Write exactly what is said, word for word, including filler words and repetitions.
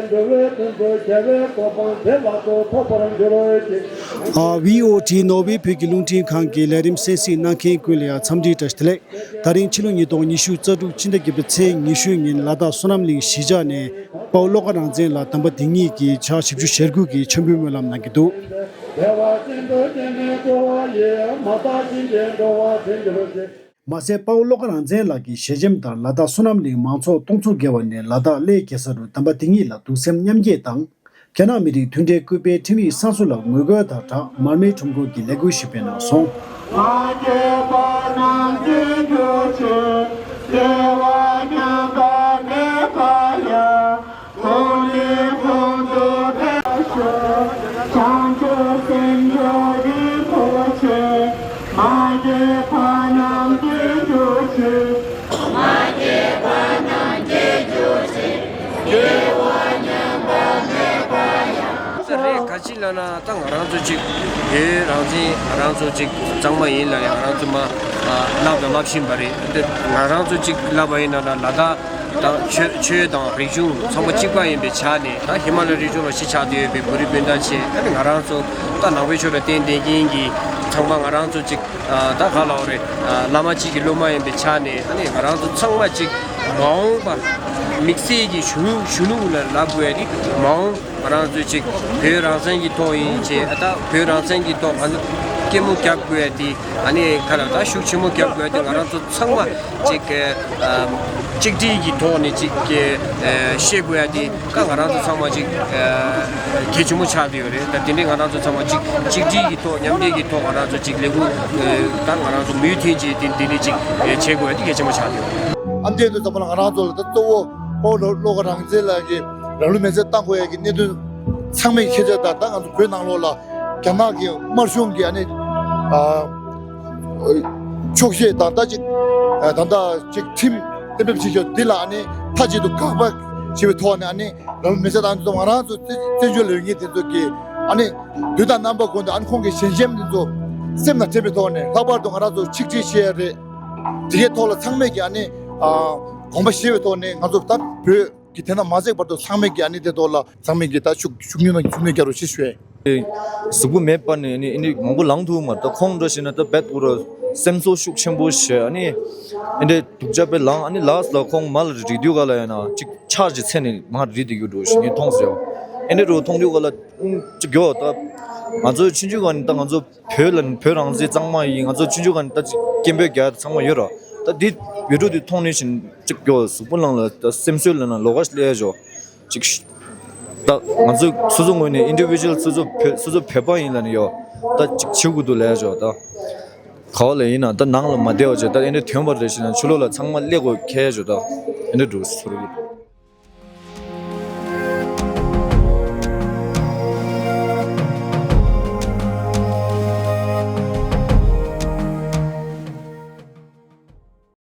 འགྲོ་བའི་དོན་དུ་རྒྱལ་བའི་གོ་འཕང་དེ་ལ་ཐོབ་པར་འགྱུར་ཅིག་ཨ། བྷི་ཨོ་ཊི་ནོར་ཝེ་བོད་ཀྱི་རླུང་འཕྲིན་ཁང་གི་ལས་རིམ་གསན་གཟིགས་གནང་མཁན་ཀུན་ལ་ཡང་འཚམས་འདྲི་བཀྲ་ཤིས་བདེ་ལེགས། ད་རིང་ཕྱི་ལོ་ཉིས་སྟོང་ཉི་ཤུ་རྩ་དྲུག་ཕྱི་ཟླ་བརྒྱད་པའི་ཚེས་ཉི་ཤུའི་ཉིན་ལ་དྭགས་བསོད་ནམས་གླིང་གཞིས་ཆགས་ནས་དཔའ་བོ་བློ་དགའ་རང་བཙན་ལགས་དམ་པ་དེ་ཉིད་ཀྱི་ཕྱག་བཞི་བཅུ་ཞེ་དགུ་གི་མཆོད་འབུལ་སྨོན་ལམ་གནང་གི་འདུག་མ་ཟད་དཔའ་བོ་བློ་དགའ་རང་བཙན་ལགས་ཀྱི་ཞལ་ཆེམས་ལྟར་ལ་དྭགས་བསོད་ནམས་གླིང་མང་ཚོགས་སྟོང་ཚོ་བརྒལ་བ་ནས་ལ་དྭགས་གླེ་རྒྱལ་ས་རུ་དམ་པ་དེ་ཉིད་ལ་གདུང་སེམས་མཉམ་སྐྱེད་དང་། རྒྱ་ནག་མི་རིགས་མཐུན་འབྲེལ་སྐུལ་སྤེལ་ཁྲིམས་ཡིག་གསར་བཟོ་ལ་ངོ་རྒོལ་དང་སྦྲགས་མར་མེའི་ཁྲོམ་སྐོར་གྱི་ལས་འགུལ་ཞིག་སྤེལ་གནང་སོང་། རེད། ག་ཅི་ལབ་ན་ད་ང་རང་ཚོ་གཅིག་བོད་རང་བཙན་ང་རང་ཚོ་གཅིག་གཙང་མ་ཡིན་ལབ་ཡ་ང་རང་ཚོ་མ་ལབ་དང་ལབ་བཞིན་པ་རེད། འདི་ང་རང་ཚོ་གཅིག་ལབ་པ་ཡིན་ན་ལ་དྭགས་དང་ཆོས་ཆོས་དང་རིག་གཞུང་ཚང་མ་གཅིག་པ་ཡིན་པའི་ཆ་ནས་ད་ཧི་མ་ལ་རི་ལྗོངས་ལ་གཞིས་ཆགས་བསྡད་ཡོད་པའི་བོད་རིགས་སྤུན་ཟླ་ཆེ་ཨ་ནི་ང་རང་ཚོ་ད་ནང་པའི་ཆོས་ལ་བརྟེན་བསྡད་མཁན་གྱི་ཚང་མ་ང་རང་ཚོ་གཅིག་ད་ག་ལབ་རེད། བླ་མ་གཅིག་གི་སློབ་མ་ཡིན་པའི་ཆ་ནས་ཨ་ནི་ང་རང་ཚོ་ཚང་མ་གཅིག་མ་འོངས་པ་དམིགས་བསལ་གྱི་གཞོན་ནུ་གཞོན་ནུ་ལ་ལབ་དགོས་ཡ་དེ་མ་འོངས་ང་རང་ཚོ་གཅིག་བོད་རང་བཙན་གྱི་ཐོག་ཡིན་ཅེས་ད་བོད་རང་བཙན་གྱི་ཐོག་ང་ཚོ་སྐད་མོ་རྒྱབ་དགོས་ཡ་དེ་ཨ་ནི་ག་ལ་ད་ཤུགས་ཆེན་མོ་རྒྱབ་དགོས་ཡ་དེ་ང་རང་ཚོ་ཚང་མ་གཅིག་གཅིག་སྒྲིལ་གྱི་ཐོག་ནས་གཅིག་བཤད་དགོས་ཡ་དེ། ད་ང་རང་ཚོ་ཚང་མ་གཅིག་གལ་ཆེན་པོ་ཆགས་བསྡད་ཡོད་རེད། ད་དེ་འདྲའི་ང་རང་ཚོ་ཚང་མ་གཅིག་གཅིག་སྒྲིལ་གྱི་ཐོག་མཉམ་འབྲེལ་གྱི་ཐོག་ང་རང་ཚོ་གཅིག་ལས་འགུལ་ད་ང་རང་ཚོ་མུ་མཐུད་ཀྱིས་དེ་འདི་འདྲའི་གཅིག་བྱེད་དགོས་ཡ་དེ་གལ་ཆེན་པོ་ཆགས་བསྡད་ཡོད་རེད། ཨ་འདྲས་དུ་ཙམ་པ་ལ་ང་རང་ཚོ་ལ་ད་གཙོ་བོ་དཔའ་བོ་བློ་དགའ་རང་བཙན་ལགས་ཀྱི་རང་ལུས་མེར་སྲེག་བཏང་དགོས་ཡ་གི་གནད་དོན་ཚང་མས་ཁྱེད་ཅག་ད་ད་ང་ཚོ་བོད་ནང་ལོགས་ལ་རྒྱ་ནག་གི་དམར་གཞུང་གི་ཨ་ནི་ཕྱོགས་ཞེན་དང་ད་ཅིག་ད་ལྟ་ཅིག་ཁྲིམས་གཏན་འབེབས་བྱེད་ཕྱོགས་འདི་ལ་ཨ་ནི་མཐའ་གཅིག་ཏུ་དགག་པ་བྱེད་པའི་ཐོག་ནས་ཨ་ནི་རང་ལུས་མེར་སྲེག་བཏང་དུས་ང་རང་ཚོ་བཙན་བྱོལ་ལ་ཡོད་མཁན་དེ་ཚོ་གིས་ཨ་ནི་དུས་དང་རྣམ་པ་ཀུན་ཏུ་ཨ་ནི་ཁོང་གི་ཞལ་ཆེམས་དེ་ཚོ་སེམས་ནང་དྲན་པའི་ཐོག་ནས་ལྷག་པར་དུ་ང་རང་ཚོ་ཆིག་སྒྲིལ་བྱེད་ཡ་རེད། དེ་གའི་ཐོག་ལ་ཚང་མས་ཀྱི་ཨ་ནི་དགོངས་པ་བཞེས་པའི་ཐོག་ནས་ང་ཚོ་ད་བོད་ཀྱི་དེ་ན་མ་ཟད་བར་དུ་ཚང་མས་ཀྱི་ཨ་ནི་དེ་ཐོག་ལ་ཚང་མས་ཀྱི་ད་ཤུགས་ཤུགས་སྣོན་ཤུགས་སྣོན་རྒྱག་རོགས་ཞེས་ཞུ་ཡས། གཟུགས་པོ་མེ་སྤར་ནས་ཨ་ནི་ཨ་ནི་མང་པོ་ལངས་ཐུབ་མ་རེད། ད་ཁོང་འདྲ་ཞིག་ན་ད་རྦད་ཁོ་ར་སེམས་ཚོར་ཤུགས་ཆེན་པོ་བྱས་ཨ་ནི་ཨ་འདྲའི་སྡུག་ཅག་དཔེ་ལངས། ཨ་ནི་ལགས་ལ་ཁོང་མ་ལ་རིག་དུས་ག་ལ་ཡིན་ན་ཅིག་ཆག་ཅིག་ཚེ་ནས་མ་རིག་དེ་རྒྱུ་འགྲོ་ཞིག་ངས་མཐོང་ཟེར་བ། ཨ་འདྲའི་རུ་མཐོང་དུས་ག་ལ་ཅིག་གྱོ་ད་ང་ཚོ་ཆུང་ཆུང་ག་ནས་ད་ང་ཚོ་བོད་ལ་བོད་རང་བཙན་གཙང་མ་ཡིན། ང་ཚོ་ཆུང་ཆུང་ག་ནས་ད་ཅིག་སྐད་འབོད་རྒྱག་ཚང་མ་ཡོད་ར། ད་འདི་བི་ཌི་ཡོ་འདི་མཐོང་ནས་བཞིན་ཅིག་གྱོ་གཟུགས་པོ་ནང་ལ་ད་སེམས་གསོ་ལ་ན་ལོགས་ཀ་ཞིག་སླེབས་ཡ་ཞོ། ཅིག་ད་ང་ཚོ་སོ་སོ་ངོས་ནས་ཨིན་ཌི་བི་ཇུ་ཨལ་སོ་སོ་བོད་སོ་སོ་བོད་པ་ཡིན་ལ་ནི་ཡོ། ད་ཅིག་བྱེད་དགོས་འདུག་ལབ་ཡ་ཞོ། ད་ག་བ་ལ་ཡིན་ན་ད་ནང་ལ་མ་བསྡད་བ་བྱས་ད་ཨེ་འདྲ་དོན་པ་རེ་བྱས་ན་ཕྱི་ལོགས་ལ་ཚང་མ་སླེབས་དགོས་ཁེལ་ཞོ། ད་ཨེ་འདྲ་འགྲོ་ཚོར་གི།